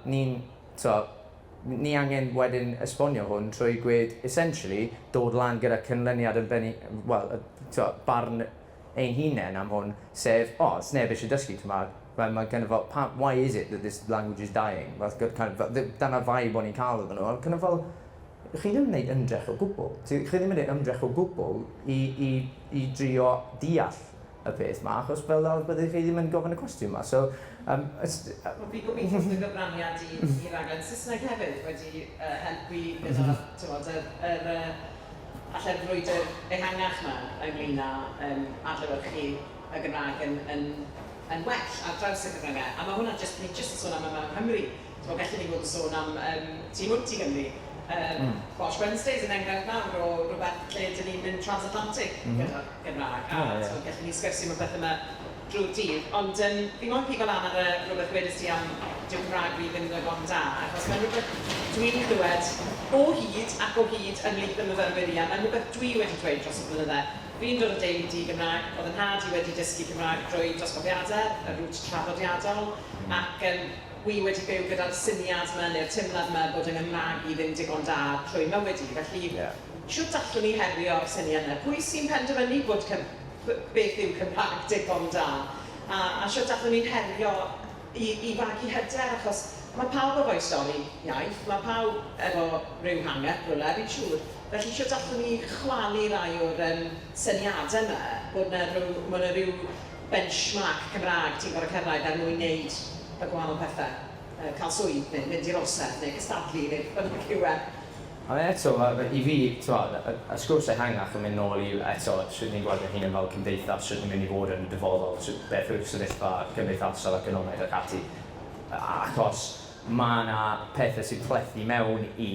ni angen wedyn esbonio hwn trwy gweud, essentially, dod lan gyda canlyniad yn benni, wel, barn ein hunain am hwn, sef, o, oh, sneb eisiau dysgu Cymraeg. Mae kind of fel, why is it that this language is dying? Fel, kind of, dyna vibe o'n i'n cael iddyn nhw. Kind of fel, chi ddim yn gwneud ymdrech o gwbl. Chi ddim yn gwneud ymdrech o gwbl i drio deall y peth ma, achos fel arfer byddwch chi ddim yn gofyn y cwestiwn ma. So, Wel, fi gobeithio bod y gyfraniad i raglen Saesneg hefyd wedi helpu gyda, tywod, falle'r frwydr ehangach yma ynglyn â adlewyrchu y Gymraeg yn well ar draws y cyfryngau. A mae hwnna jyst, ni jyst yn sôn am yma yng Nghymru. Tywod, gallwn ni fod yn sôn am tu hwnt i Gymru. Welsh Wednesdays yn enghraifft mawr o rhywbeth lle dyn ni'n mynd transatlantic gyda'r Gymraeg. A tywod, gallwn ni sgwrsio am y pethau yma drwy'r dydd. Ond fi moyn pigo lan ar y rhywbeth wedest ti am dyw Cymraeg fi ddim yn ddigon da, achos mae'n rhywbeth dwi'n clywed o hyd ac o hyd ymhlith y myfyrwyr i, a mae'n rhywbeth dwi wedi dweud dros y blynydde. Fi'n dod o deulu di-Gymraeg, oedd 'y nhad i wedi dysgu Cymraeg drwy dosbarthiadau, y route traddodiadol, ac wi wedi byw gyda'r syniad 'ma neu'r teimlad 'ma bod 'y Nghymraeg i ddim digon da trwy mywyd i. Felly, shwt allwn ni herio'r syniad 'na? Pwy sy'n penderfynu bod beth yw Cymraeg digon da? A shwt allwn ni herio i fagu hyder? Achos mae pawb efo'i stori iaith, mae pawb efo rhyw hang-up rywle, fi'n siŵr. Felly shwt allwn ni chwalu rai o'r syniadau 'ma bod 'na rhyw, ma' 'na ryw benchmark Cymraeg ti'n gorfod cyrraedd er mwyn wneud y gwahanol pethau, cael swydd neu mynd i'r orsedd neu cystadlu neu beth bynnag yw e? Ond eto, i fi, tibod, y sgwrs ehangach yn mynd nôl i, eto, sut ni'n gweld ein hunain fel cymdeithas, sut ni'n mynd i fod yn y dyfodol, sut, beth yw'r sefyllfa gymdeithasol, economaidd ac ati. Achos mae 'na pethau sy'n plethu mewn i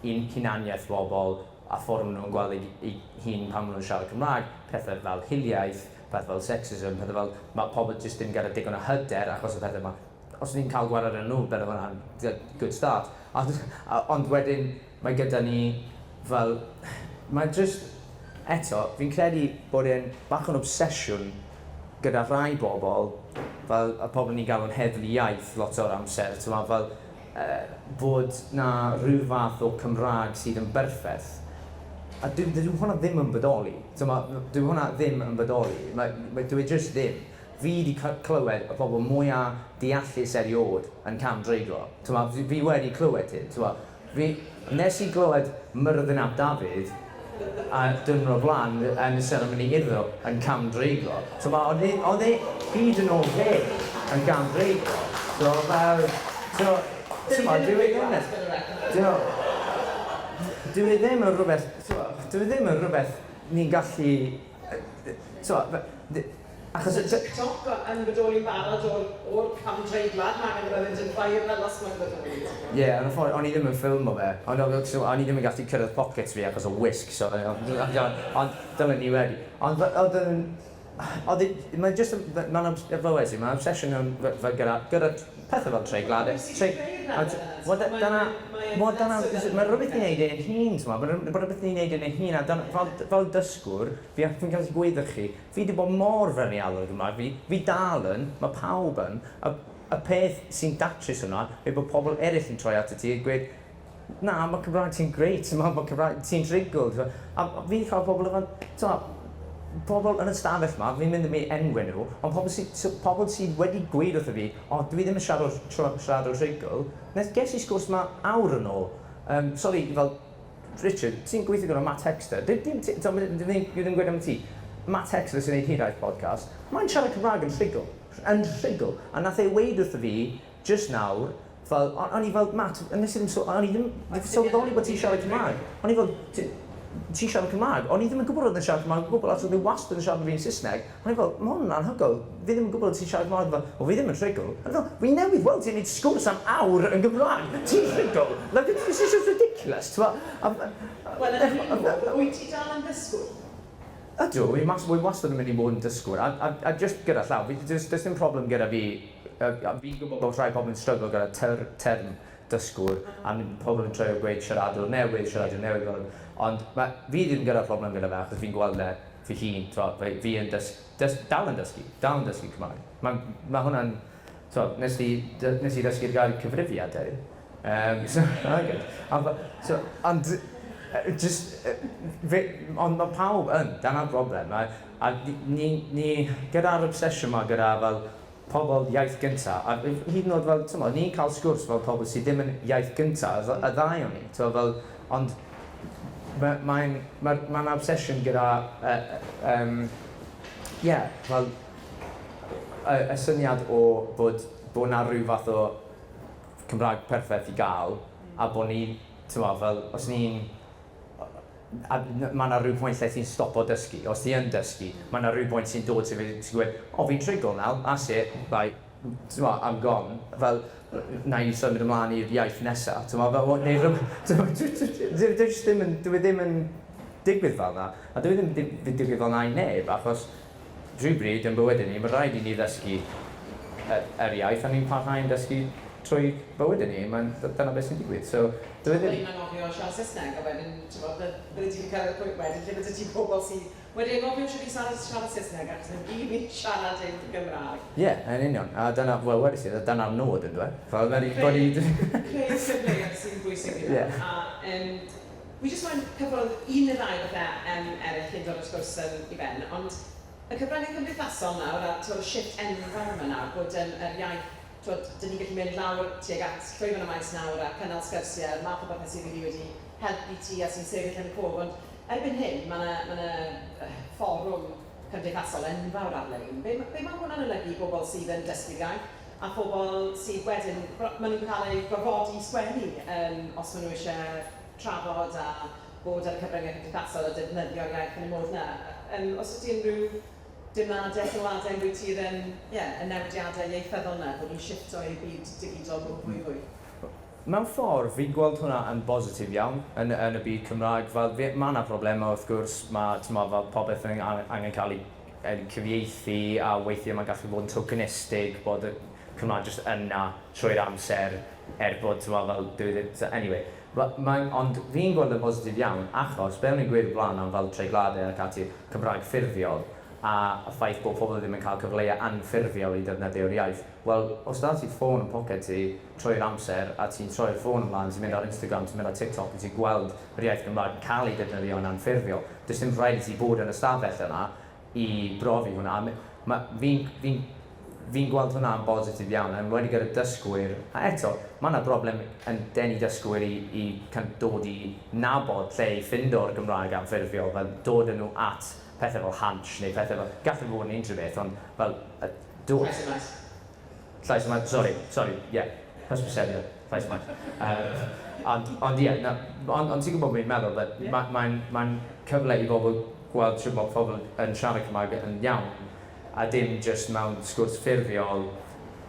i'n hunaniaeth bobl a ffordd maen nhw'n gweld eu hun pan maen nhw'n siarad Cymraeg, pethau fel hiliaeth, pethau fel sexism, pethau fel... Mae pobl jyst ddim gyda digon o hyder achos y pethau 'ma. Os ni'n cael gwared ar nhw, bydde hwnna'n good start. Ond, ond wedyn mae gyda ni fel... Mae jyst... Eto, fi'n credu bod e'n bach yn obsesiwn gyda rhai bobl, fel y pobl ni'n galw'n heddlu iaith lot o'r amser, timod, fel bod 'na rhyw fath o Cymraeg sydd yn berffaith, a dyw hwnna ddim yn bodoli. Timod, dyw hwnna ddim yn bodoli. Dyw e jyst ddim. Fi 'di clywed y pobl mwya deallus eriôd yn cam-dreiglo. Timod, fi wedi clywed hyn, timod. Fi, wnes i glywed Myrddin ap Dafydd a diwrnod o'r blaen yn y seremoni urddo yn cam-dreiglo. Timod, oedd e hyd yn oed fe yn gam-dreiglo. So fel, timod, timod, dyw e ddim yn, timod, dyw e ddim yn rhywbeth, timod, dyw e ddim yn rhywbeth ni'n gallu, timod, Achos y TikTok yn bodoli'n barod o'r cam-dreiglad 'ma gan bod e'n mynd yn viral os mae'n bodoli. Ie, yn y ffordd, o'n i ddim yn ffilmo fe, ond so, o'n i ddim yn gallu cyrraedd pockets fi achos o wisg, so, ond dylen ni wedi. Ond oedd yn, oedd e, mae'n just, mae'n, fel wedes i, mae'n obsession fel gyda pethau fel treigladau. Wel, dyna, wel, dyna, mae'n rhywbeth ni'n neud ein hun, ti'n mae'n rhywbeth ni'n neud ein hun, a dyna, fel dysgwr, fi'n gallu gweud wrth chi, Fi 'di bod mor feirniadol o'r Gymraeg, fi dal yn, mae pawb yn, a y peth sy'n datrys hwnna yw bod pobl eraill yn troi atat ti a gweud, na, mae Cymraeg ti'n grêt, mae Cymraeg ti'n rhugl, timod. A fi 'di cael pobl efo, timod, pobl yn y stafell 'ma, fi'n mynd ddim i enwi nhw, ond pobl sy, pobl sydd wedi gweud wrtho fi, o, dwi ddim yn siarad siaradwr rhugl, nes ges i sgwrs 'ma awr yn ôl, sori, fel, Richard, ti'n gweithio gyda Matt Hexter. Dim, dim ti, dwi ddim, dwi ddim yn gweud am ti. Matt Hexter sy'n gwneud Hiraeth podcast, mae'n siarad Cymraeg yn rhugl. Yn rhugl. A nath e weud wrtho fi, just nawr, fel, o'n i fel, Matt, nes i ddim, o'n i ddim sylweddoli bod ti'n siarad Cymraeg. O'n i fel, ti'n siarad Cymraeg? O'n i ddim yn gwybod oedd yn siarad Cymraeg o gwbl, achos oedd e wastad yn siarad efo fi yn Saesneg. O'n i fel, ma' hwn yn anhygoel, fi ddim yn gwybod ti'n siarad Cymraeg. Fel, wel, fi ddim yn rhugl. O'n i fel, fi newydd weld ti'n neud sgwrs am awr yn Gymraeg, ti'n rhugl? Like, this is just ridiculous, t'mo'? Wel, yn yr un modd, wyt ti dal yn ddysgwr? Ydw, wi mas, wi wastad yn mynd i bod yn dysgwr, a jyst gyda llaw, fi, does dim problem gyda fi, fi'n gwybod bod rhai pobl yn stryglo gyda term dysgwr, a pobl yn trio gweud siaradwr newydd, siaradwr newydd, ond ma', fi ddim gyda problem gyda fe, achos fi'n gweld e fy hun, t'mo', fi yn dal yn dysgu, dal yn dysgu Cymraeg. Ma' hwnna'n, t'mo', nes i ddysgu'r gair cyfrifiad heddiw. So, good. So, ond, jyst, ond ma' pawb yn, dyna'r broblem. A ni, gyda'r obsesiwn 'ma gyda fel, pobl iaith gynta, a hyd yn oed fel, t'mod, ni'n cael sgwrs fel pobl sydd ddim yn iaith gynta, y ddau o'n ni, t'mod, fel, ond mae'n, ma' ma' 'na obsesiwn gyda, ie, fel, y syniad o bod 'na ryw fath o Cymraeg perffaith i gael, a bod ni, t'mod, fel, os ni'n a mae 'na ryw pwynt lle ti'n stopo dysgu. Os ti yn dysgu, mae 'na ryw bwynt sy'n dod sy'n ti'n gweud, "O, fi'n treiglo nawr, that's it, like, timod, I'm gone." Fel, wna i symud ymlaen i'r iaith nesa, timod, fel, neu rywbeth, dyw e jyst ddim yn, dyw e ddim yn digwydd fel 'na. A dyw e ddim yn digwydd fel 'na i neb, achos rhywbryd yn bywydau ni, mae rhaid i ni ddysgu yr iaith, a ni'n parhau'n dysgu trwy bywydau ni. Mae'n, dyna beth sy'n digwydd. So, dyw e ddim. Ti'n anghofio siarad Saesneg, a wedyn, timod, bydde ti 'di cyrraedd y pwynt wedyn lle bydde ti pobl sydd wedi anghofio shwt i siarad siarad Saesneg achos nhw gyd yn siarad dim Gymraeg. Ie, yn union. A dyna, wel, wedes i, dyna'r nod, yndyw e? Fel, mae 'di bod i Creu cyfleoedd sy'n bwysig i fi. A wi jyst moyn cyffwrdd un neu ddau o bethau eraill cyn dod â'r sgwrs i ben, ond y cyfryngau cymdeithasol nawr a timod y shifft enfawr 'ma nawr bod yr iaith, timod, dan ni'n gallu mynd lawr tuag at llwyfan y maes nawr a cynnal sgyrsiau a'r math o bethau sydd rili wedi helpu ti a sy'n sefyll yn y cof, ond erbyn hyn ma' 'na ma' 'na fforwm cymdeithasol enfawr ar-lein. Be be ma' hwnna'n olygu i bobl sydd yn dysgu'r iaith a phobl sydd wedyn, maen nhw'n cael eu gorfodi i sgwennu os maen nhw eisiau trafod a bod ar y cyfryngau cymdeithasol a defnyddio'r iaith yn y modd 'na. Oes 'da ti unrhyw deimladau, sylwadau ambwyti'r yym ie, y newidiadau ieithyddol 'na, bod ni'n shiffto i'r byd digidol fwy fwy? Mewn ffordd, fi'n gweld hwnna yn bositif iawn yn y byd Cymraeg. Fel, ma' 'na problemau wrth gwrs, ma', timod, fel popeth yn angen cael ei cyfieithu a weithiau mae'n gallu bod yn tokenistig bod y Cymraeg jyst yna trwy'r amser er bod, timod, fel, dyw e ddim, so anyway. Mae'n, ond fi'n gweld e'n bositif iawn achos be o'n i'n gweud o'r blaen am fel treigladau ac ati, Cymraeg ffurfiol a y ffaith bod pobl ddim yn cael cyfleoedd anffurfiol i defnyddio'r iaith. Wel, os 'da ti ffôn yn poced ti trwy'r amser a ti'n troi'r ffôn ymlaen, ti'n mynd ar Instagram, ti'n mynd ar TikTok a ti'n gweld yr iaith Gymraeg yn cael ei defnyddio yn anffurfiol, does dim rhaid i ti bod yn y stafell yna i brofi hwnna. A ma', fi'n, fi'n, fi'n gweld hwnna yn bositif iawn, yn enwedig gyda dysgwyr, a eto, ma' 'na broblem yn denu dysgwyr i kind of dod i nabod lle i ffindo'r Gymraeg anffurfiol, fel dod â nhw at pethau fel Hansh neu pethau fel, gallai fod yn unrhyw beth, ond fel, Do. Llais y Maes. Llais y Maes, sori, sori, ie. Hysbysebion, Llais y Maes. Ond, ond ie, na, ond ti'n gwybod be fi'n meddwl, that mae'n mae'n cyfle i bobl gweld shwt mae pobl yn siarad Cymraeg yn iawn, a dim jyst mewn sgwrs ffurfiol,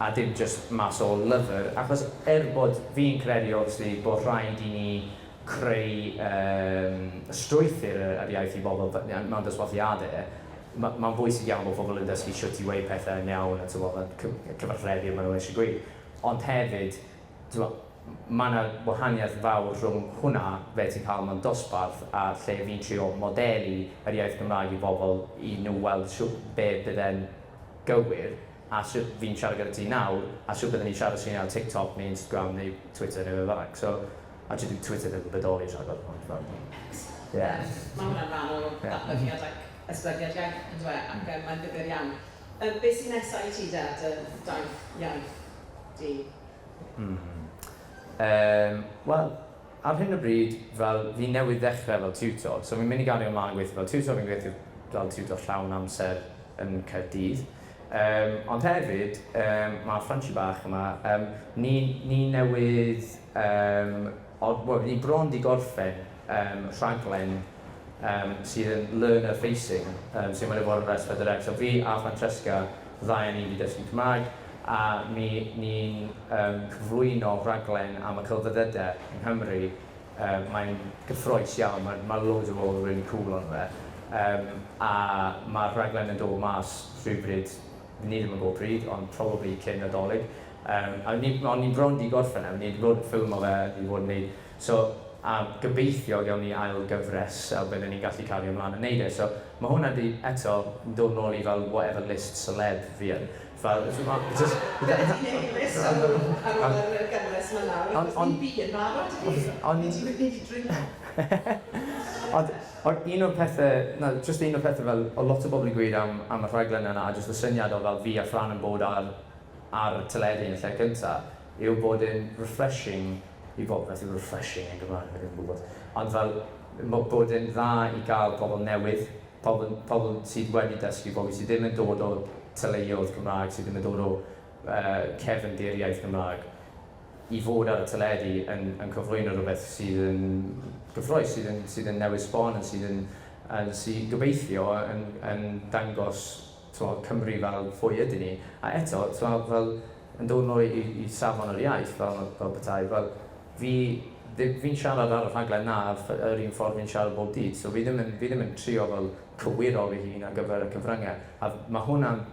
a dim jyst mas o lyfr, achos er bod fi'n credu obviously bod rhaid i ni creu strwythur yr iaith i bobl mewn dosbarthiadau, mae'n bwysig iawn bod pobl yn dysgu shwt i weud pethau yn iawn a tibod, fel cyfathrebu maen nhw eisiau gweud. Ond hefyd, tibod, mae 'na wahaniaeth fawr rhwng hwnna, be ti'n cael mewn dosbarth, a lle fi'n trio modelu yr iaith Gymraeg i bobl i nhw weld shwt, be bydde'n gywir, a shwt fi'n siarad gyda ti nawr, a shwt bydden ni'n siarad os o'n i ar TikTok neu Instagram neu Twitter neu be bynnag. So, actually dyw Twitter ddim yn bodoli rhagor ond fel... X. Ie. Mae hwnna'n rhan o ddatblygiad ac esblygiad iaith, yn dyw e, ac mae'n ddifyr iawn. Be sy'n nesa i ti de ar dy daith iaith di? Wel, ar hyn o bryd, fel, fi newydd ddechrau fel tiwtor, so fi'n mynd i gario ymlaen yn gweithio fel tiwtor, fi'n gweithio fel tiwtor llawn amser yn Caerdydd. Ond hefyd, mae Ffranchi bach yma, ni newydd, wel, ni bron 'di gorffen rhaglen sydd yn learner facing, sy'n mynd i fod ar S4C. So fi a Francesca, ddau o ni 'di dysgu Cymraeg, a mi ni'n cyflwyno rhaglen am y celfyddydau yng Nghymru. Mae'n gyffrous iawn, mae loads o bobl really cool arno fe. A mae'r rhaglen yn dod mas rhywbryd, ni ddim yn gwybod pryd, ond probably cyn Nadolig. A ni, ond ni bron 'di gorffen e, ni 'di bod yn ffilmo fe, ni 'di bod yn neud, so, a gobeithio gawn ni ail gyfres a byddwn ni'n gallu cario ymlaen yn neud e. So ma' hwnna 'di, eto, dod nôl i fel whatever list celeb fi yn. Fel, jyst... Bydde ti'n A-list ar ôl ar ôl yr gyfres 'ma nawr, achos ni'n bu yn barod, ydy? Ond... Ni 'di dringo. Ond, ond un o'r pethe, na, jyst un o'r pethe fel, o' lot o bobl yn gweud am y rhaglen yna a jyst y syniad o fel fi a Fran yn bod ar... ar y teledu yn y lle cyntaf, yw bod e'n refreshing i bobl, beth yw refreshing yn Gymraeg, fi ddim yn gwybod, ond fel bod e'n dda i gael pobl newydd, pobl, pobl sydd wedi dysgu, pobl sydd ddim yn dod o teuluoedd Cymraeg, sydd ddim yn dod o cefndir iaith Gymraeg, i fod ar y teledu yn, yn cyflwyno rhywbeth sydd yn gyffrous, sydd yn, sydd yn newydd sbon, yn sydd yn, yn sydd gobeithio yn, yn dangos t'mo, Cymru fel phwy ydyn ni. A eto, t'mo, fel yn dod nôl i, i safon yr iaith, fel, fel petai, fel fi, fi'n siarad ar y rhaglen na yr un ffordd fi'n siarad bob dydd, so fi ddim yn, fi ddim yn trio fel cywiro fy hun ar gyfer y cyfryngau. A mae hwnna'n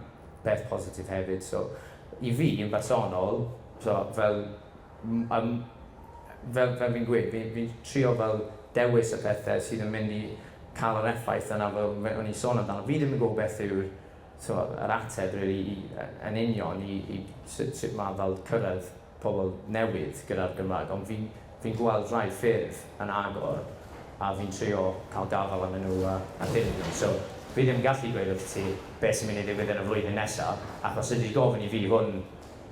beth positif hefyd, so i fi yn bersonol, so fel, fel, fel fi'n gweud, fi'n fi trio fel dewis y pethau sydd yn mynd i cael yr effaith yna fel o'n i'n sôn amdano. Fi ddim yn gwybod beth yw'r so, yr ateb really, i, yn union i, i sut, sut mae fel cyrraedd pobl newydd gyda'r Gymraeg, ond fi'n fi gweld rhai ffyrdd yn agor a fi'n trio cael gafael arnyn nhw a, a dilyn nhw. So, fi ddim yn gallu gweud wrth ti beth sy'n mynd i ddigwydd yn y flwyddyn nesaf, achos ydy gofyn i fi hwn,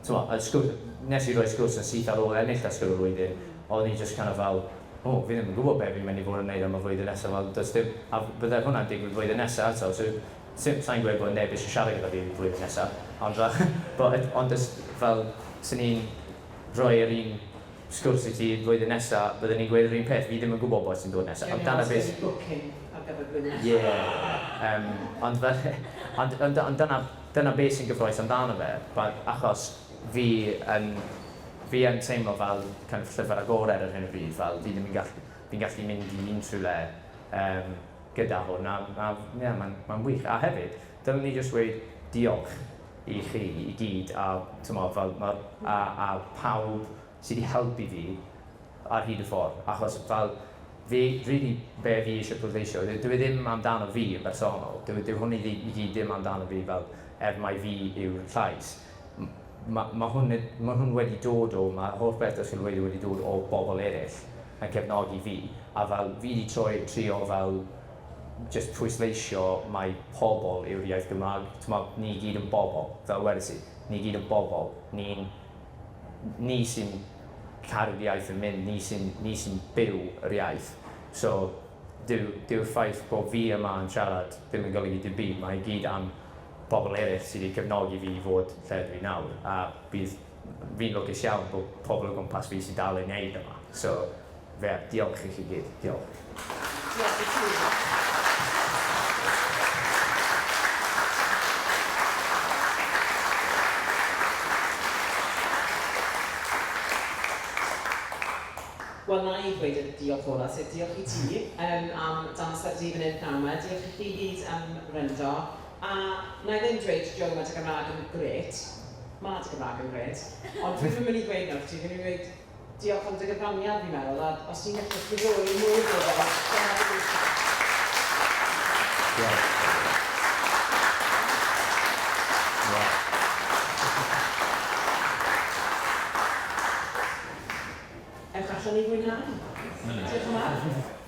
t'mo, y sgwrs, nes i roi sgwrs yn syth ar ôl ennill Dysgwr y Flwyddyn, o'n i just kind of fel, o, fi ddim yn gwybod beth fi'n mynd i fod yn neud am y flwyddyn nesaf, fel, does dim, a bydde hwnna'n digwydd flwyddyn nesaf eto, so sim, sai'n gweud bod neb eisiau siarad gyda fi flwyddyn nesaf, ond fel, but, ond does, fel, sy'n ni'n rhoi yr un sgwrs i ti flwyddyn nesaf, byddwn ni'n gweud yr un peth, fi ddim yn gwybod beth sy'n dod nesaf. Ond dyna beth... booking ar gyfer blwyddyn nesaf. Ie. Yeah. Ond, fel, ond, ond, ond dyna, dyna beth sy'n gyffrous amdano fe, but, achos fi yn, fi yn teimlo fel kind of llyfr agored ar hyn o bryd, fel fi ddim yn gallu, fi'n gallu mynd i unrhyw le gyda hwn, a, a yeah, mae'n ma wych. A hefyd, dylwn ni jyst dweud diolch i chi i gyd, a, t'mo, fel, ma, a, a pawb sydd wedi helpu fi ar hyd y ffordd, achos fel fi, really be fi eisiau pwysleisio, dyw e ddim amdano fi yn bersonol, dyw, dyw hwn i, i gyd ddim amdano fi fel er mai fi yw'r llais. Mae ma hwn, ma hwn wedi dod o, mae holl beth Dysgu'r Flwyddyn wedi dod o bobl eraill yn cefnogi fi, a fel fi wedi troi, trio fel just pwysleisio mai pobl yw'r iaith Gymraeg. T'mo, ni gyd yn bobl, fel wedes i, ni gyd yn bobl, ni'n, ni sy'n caru'r iaith yn mynd, ni sy'n, ni sy'n byw yr iaith. So, dyw, dyw'r ffaith bod fi yma yn siarad ddim yn golygu dim byd, mae i gyd am bobl eraill sydd wedi cefnogi fi i fod lle dwi nawr, a bydd fi'n lwcus iawn bod pobl o gwmpas fi sy'n dal i wneud yma. So, fe, diolch i chi gyd, diolch. Diolch i ti. Wel, na i ddweud y diolch ola, sef diolch i ti am dy amser di fan hyn pnawn 'ma. Diolch i chi gyd am wrando. A na i ddim dweud, Joe, mae dy Gymraeg yn grêt. Mae dy Gymraeg yn grêt. Ond dwi ddim yn mynd i ddweud nawr, ti ddim yn mynd i ddweud diolch am dy gyfraniad, fi'n meddwl, a os ti'n gallu rhoi mwy o bobl, dyna fi eisiau. Diolch. Yeah. Ewch allan i fwynhau. Diolch yn fawr.